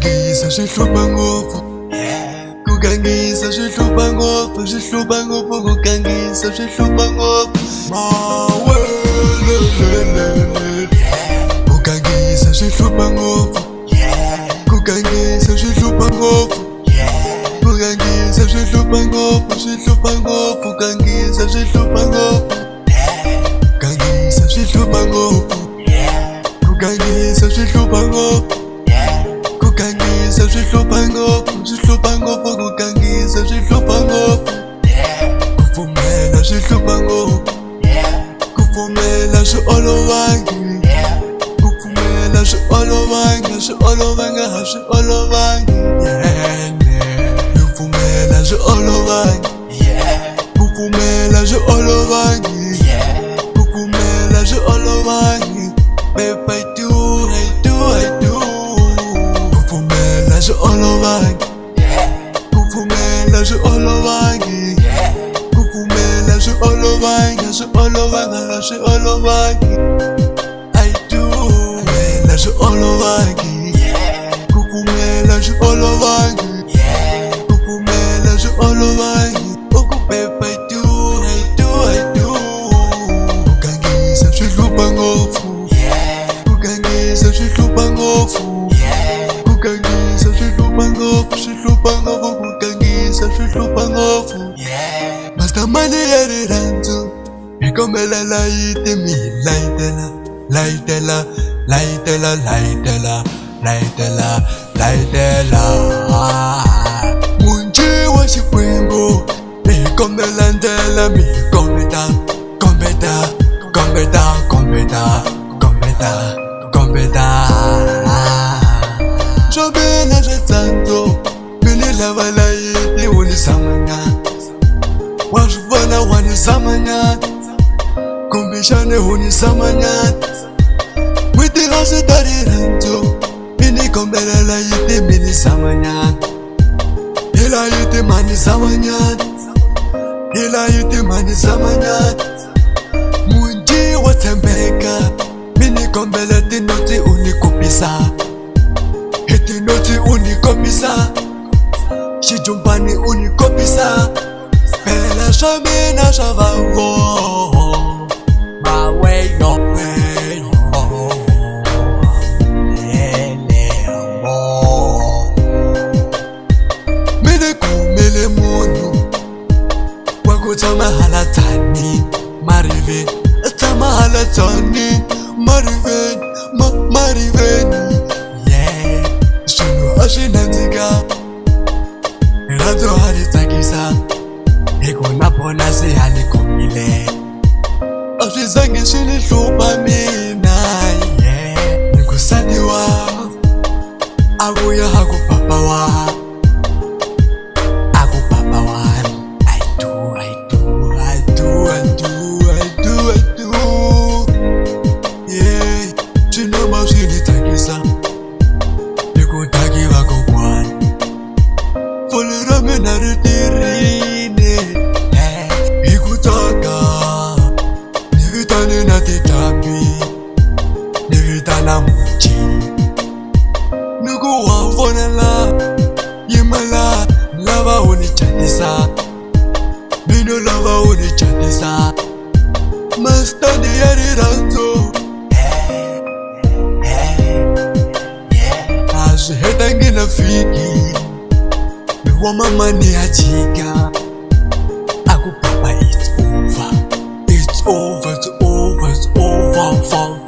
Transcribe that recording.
gangisa swi hlupha ngopfu, ku gangisa swi hlupha ngopfu, swi hlupha ngopfu, ku gangisa swi hlupha ngopfu. Mawelelelele, ku gangisa swi hlupha ngopfu, ku gangisa swi hlupha ngopfu, ku gangisa swi hlupha ngopfu, swi hlupha ngopfu, gangisa swi hlupha ngopfu, gangisa swi hlupha ngopfu, ku gangisa swi hlupha ngopfu, ku gangisa swi hlupha ngopfu, swi hlupha ngopfu, ku gangisa swi hlupha ngopfu, ku pfumela swi hlupha ngopfu, ku pfumela swi olovangi, ku pfumela swi olovangi, swi olovanga, a swi olovangi, ku pfumela swi olovangi, ku pfumela swi olovangi, ku pfumela swi olovangi. Babe, I do, I do, I do. Ku pfumela swi olovangi, ku pfumela swi olovangi, ku pfumela swi olovangi, swi olovanga, swi olovangi. I do. Pfumela swi olovangi, ku pfumela swi olovangi, ku pfumela swi olovangi. U ku babe, I do, I do, I do. Ku gangisa swi hlupha ngopfu, ku gangisa swi hlupha ngopfu, ku gangisa swi hlupha ngopfu, swi hlupha ngopfu, ku gangisa swi hlupha ngopfu. Master ya rirhandzu, hi kombela layiti mi hi layitela, layitela, layitela, layitela, layitela, layitela. Munci wa Xikwembu, mi hi kombela ndlela, mi hi kombeta, kombeta, kombeta, kombeta, kombeta, kombeta. Swa mina swa tsandzo, mi ni lava layiti wu ni samanyana, wa swi vona, wa ni samanyana, kumbexani wu ni samanyana. N'wi ta rirhandzu, mi ni kombela layiti, mi ni samanyana, hi layiti ma ni samanyana, hi layiti ma ni samanyana. Munci wa tshembeka, mi ni kombela tinotsi u ni kopisa, hi tinotsi u ni kopisa, xijumbani u ni kopisa, phela swa mina swa vavo maweyo. Mi ni kumile munhu wa ku tshama hala tshani mariveni, tshama hala tshani mariveni, mariveni, yeah. Swilo a swi nandzika, rirhandzu a ri tsakisa, hi ku na bonasi a ni khomile, a swi zangi swi ni hlupha mina, yeah. Ni ku satiwa a vuya a ku papa wa, a ku papa wa. I do, I do, I do, I do, I do, I do, yeah. Swi noma swi ni tsakisa hi ku taki va kokwana, fole ra mina ri tirhile hi ku tsaka, ni vitane na tinqambi, ni vitana muci, ni ku wa vonela, yimela, lava u ni catisa, mino lava u ni catisa. Mastandi ya rirhandzu a swi hetangi na vhiki, mi wa mamani ya jika, a ku papa, it's over, it's over, it's over, it's over, fa.